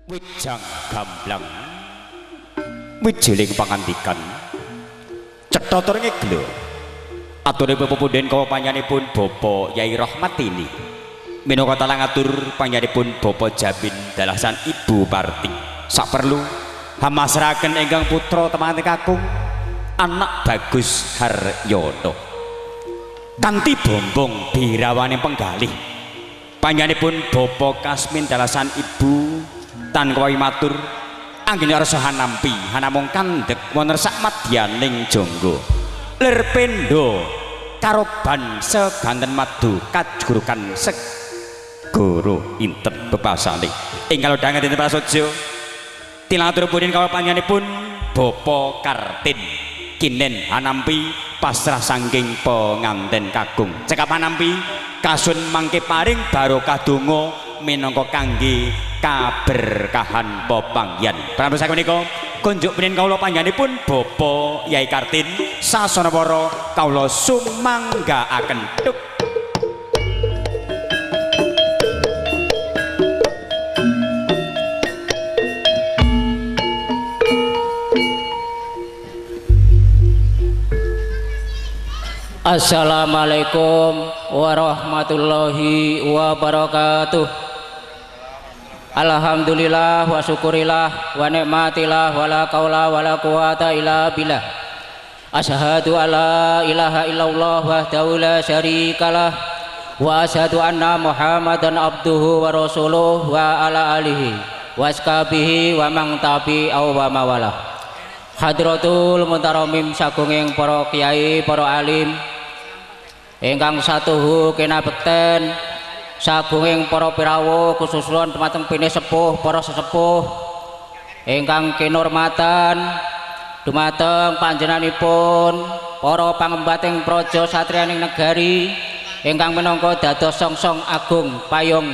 Wijang gamblang wijiling pangandikan cetha tur ngeglo ature pepunden kawa panjenenganipun Bapak Yai Rahmatini minangka talang atur panjenenganipun Bapak Jamin dalasan Ibu Parti saperlu hamasraken ingkang putra temanten kakung anak Bagus Haryono kanthi bombong birawane penggalih panjenenganipun Bapak Kasmin dalasan Ibu tan kawi matur anggene rasa hanampi hanamung kandhek wonten sak madyaning jangga lir pendo karoban seganten madu kajurukan segara inten bebasane ing kalodhangan dinten prasaja tilang atur punin kawula panjenenganipun Bapak Kartin kinen hanampi pasrah saking penganten kakung cekap hanampi kasun mangke paring barokah donga minangka kangge kaberkahan pepanggihan. Pramila menika kunjuk pinin kawula panjenenganipun Bapak Yai Kartin sasana para kawula sumanggaaken. Tuk. Assalamualaikum warahmatullahi wabarakatuh. Alhamdulillah wa syukurillah wa nikmatillah wa la qaula wa la quwata illa billah. Asyhadu alla ilaha illallah wahdahu la syarikalah wa asyhadu anna Muhammadan abduhu wa rasuluh wa ala alihi wa ashabihi wa man tabi'ahu wa mawalah. Hadratul muntaramim sagunging para kiai, para alim ingkang satuhu kinabekten sagunging para pirawuh khususun dumateng pini sepuh para sesepuh ingkang kinurmatan dumateng panjenenganipun para pangembating praja satriyaning negari ingkang minangka dados songsong agung payung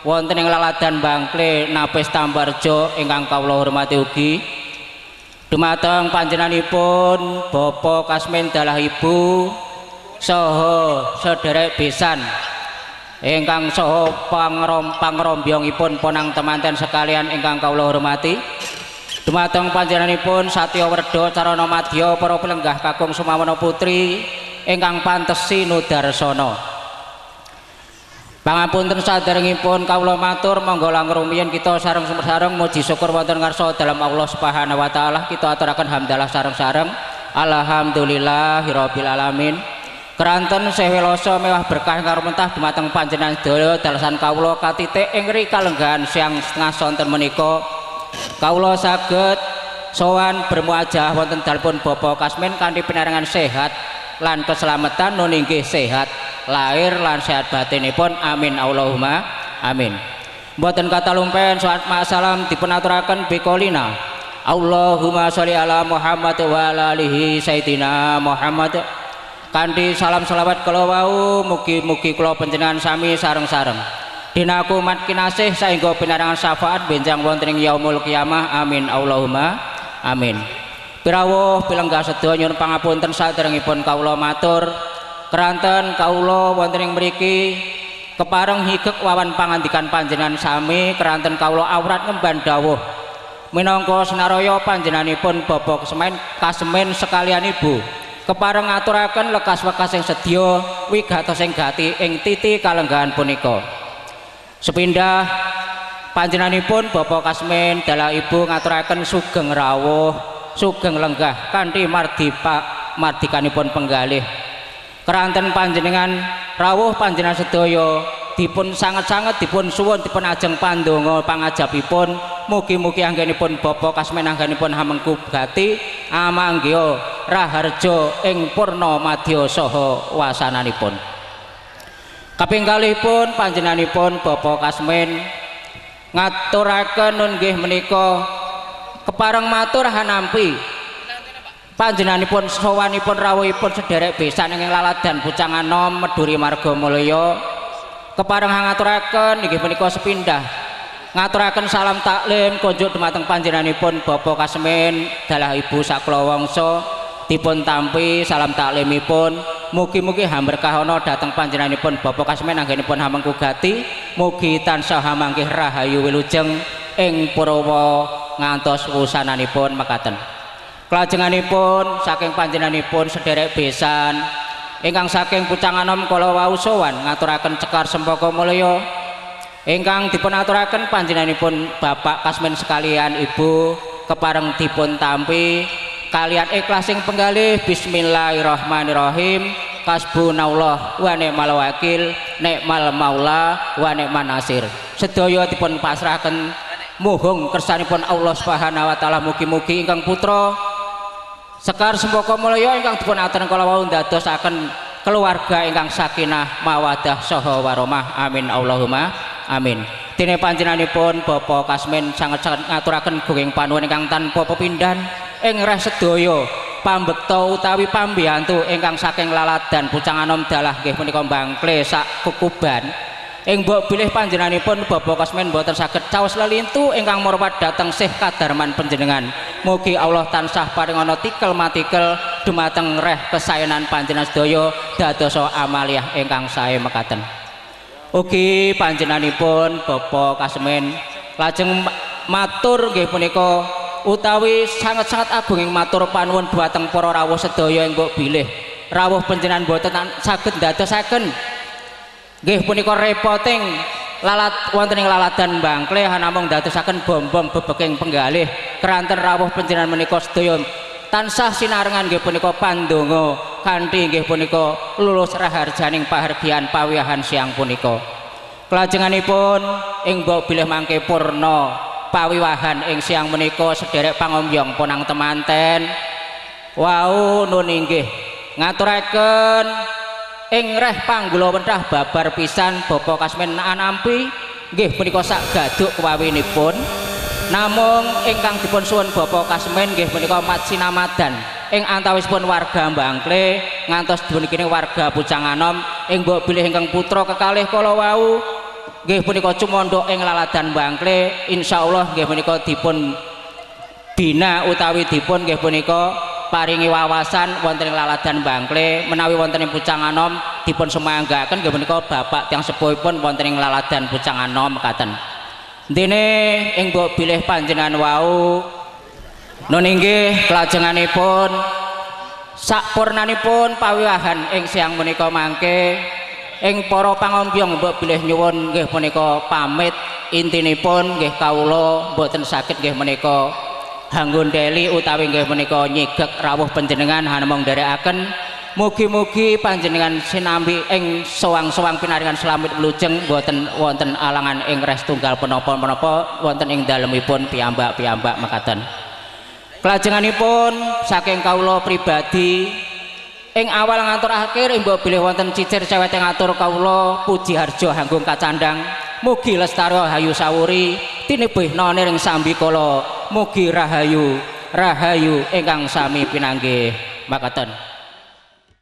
wonten ing laladan Bangkle Napis Tambarjo ingkang kawula hormati ugi dumateng panjenenganipun Bapak Kasmin dalah Ibu saha sederek besan ingkang saha pangrombyongipun ponang temanten sekalian ingkang kawula hormati dumateng panjenenganipun Satya Werda Carana Madya para pelenggah kakung Sumawana Putri ingkang pantesi nudarsana. Pangapunten saderengipun kawula matur monggo langkung rumiyin kita sareng-sareng muji syukur wonten ngarsa dalam Allah Subhanahu wa taala kita aturaken hamdalah sareng-sareng alhamdulillahirabbil alamin. Keranten sewelasa mewah berkah karo mentah dumateng panjenengan sedaya dalasan kawula katitik ing kalenggahan siang setengah sonten menika kawula saged sowan bermuajah wonten dalpun Bapak Kasmin kanthi pinaringan sehat lan keselamatan nun inggih sehat lahir lan sehat batinipun amin Allahumma amin. Mboten katalumpen salat masalam dipun aturaken bikolina Allahumma sholli ala Muhammad wa ala alihi sayyidina Muhammad. Kanthi salam selawat kala wau mugi-mugi kula panjenengan sami sareng-sareng dinaku umat kinasih saengga pinaringan syafaat benjang wonten ing yaumul kiamah amin Allahumma amin. Pirawuh pilenggah sedaya nyuwun pangapunten saderengipun kawula matur keranten kawula wonten ing mriki kepareng higek wawan pangandikan panjenengan sami keranten kawula awrat ngemban dawuh minangka senaraya panjenenganipun Bapak Kasmin sekalian Ibu kepareng ngaturaken lekas wekas sing sedya wigatos sing gati ing titi kalenggahan punika. Sepindah panjenenganipun Bapak Kasmin dalah Ibu ngaturaken sugeng rawuh sugeng lenggah kanthi mardi pak mardikanipun penggalih. Keranten panjenengan rawuh panjenengan sedaya dipun sanget-sanget dipun suwun dipun ajeng pandonga pangajapipun mugi-mugi anggenipun Bapak Kasmin anggenipun hamengku gati amanggiha raharja ing purna madya saha wasananipun. Kaping kalihipun panjenenganipun Bapak Kasmin ngaturaken nun nggih menika kepareng matur hanampi panjenenganipun sowanipun rawuhipun sederek besan ing laladan Pucanganom Meduri Marga Mulya kepareng ngaturaken inggih menika sepindah ngaturaken salam taklim kunjuk dumateng panjenenganipun Bapak Kasmin dalah Ibu saklawangsa dipun tampi salam taklimipun mugi-mugi hamberkahana dhateng panjenenganipun Bapak Kasmin anggenipun hamengku gati mugi tansah hamangkih rahayu wilujeng ing purwa ngantos wusananipun mekaten. Kelajenganipun saking panjenenganipun sederek besan ingkang saking Pucanganom kala wau sowan ngaturaken cekar sempaka mulya ingkang dipun aturaken panjenenganipun Bapak Kasmin sekalian Ibu kepareng dipun tampi kalian ikhlas sing penggalih bismillahirrahmanirrahim kasbunallah wa ni'mal wakil ni'mal maula wa ni'man nasir. Sedaya dipun pasrahaken muhung kersanipun Allah Subhanahu wa taala, mugi-mugi ingkang putra Sekar Sempaka Mulya ingkang dipun aturaken kala wau ndadosaken keluarga ingkang sakinah mawadah saha warahmah. Amin Allahumma amin. Dene panjenenganipun Bapak Kasmin sanget-sanget ngaturaken gunging panuwun ingkang tanpa pepindhan ing reh sedaya pambekta utawi pambiyantu ingkang saking laladan Pucanganom dalah nggih punika Bangkle sak kukuban. Ing mbok bilih panjenenganipun Bapak Kasmin boten saged caos lelintu ingkang murwat dhateng sih kadarman panjenengan. Mugi Allah tansah paringana tikel matikel dumateng reh kesaenan panjenengan sedaya dadosa amaliyah ingkang sae mekaten. Ugi panjenenganipun Bapak Kasmin lajeng matur nggih punika utawi sanget-sanget agunging matur panuwun dhumateng para rawuh sedaya ing mbok bilih rawuh panjenengan boten saged ndadosaken nggih punika repoting lalat wonten ing laladan Bangkle namung ndadosaken bom-bom bebeking penggalih keranten rawuh panjenengan menika sedaya tansah sinarengan nggih punika pandonga kanthi nggih punika lulus raharjaning pahargyan pawiyahan siang punika. Kelajenganipun ing mbok bilih mangke purna pawiwahan ing siang menika sederek pangombyong ponang temanten wau nun inggih ngaturaken ing reh panggula wentah babar pisan Bapak Kasmin anampi nggih punika sak gaduk kewawinipun. Namung ingkang dipun suwun Bapak Kasmin nggih punika mat sinamadan ing antawisipun warga Bangkle ngantos dipun warga Pucanganom ing mbok bilih ingkang putra kekalih kala wau nggih punika cumandha ing laladan Bangkle insyaallah nggih punika dipun bina utawi dipun nggih punika paringi wawasan wonten ing laladan Bangkle menawi wonten ing Pucanganom dipun sumanggaken nggih punika bapak tiyang sepuhipun wonten ing laladan Pucanganom mekaten. Dene ing mbok bilih panjenengan wau nun inggih kelajenganipun sakpurnanipun pawiwahan ing siang menika mangke ing para pangombyong mbok bilih nyuwun nggih punika pamit intinipun nggih kawula mboten saged nggih menika hanggondeli utawi nggih menika nyigek rawuh panjenengan hanamung nderekaken mugi-mugi panjenengan sinambi ing sowang-sowang pinaringan slamet wilujeng mboten wonten alangan ing res tunggal menapa-menapa wonten ing dalemipun piyambak-piyambak mekaten. Kelajenganipun saking kawula pribadi ing awal ngantos akhir mbok bilih wonten cicir cewete ngatur kawula puji harjo hanggung kacandhang mugi lestari hayu sawuri tinebihna ning sambikala mugi rahayu rahayu ingkang sami pinanggih makaten.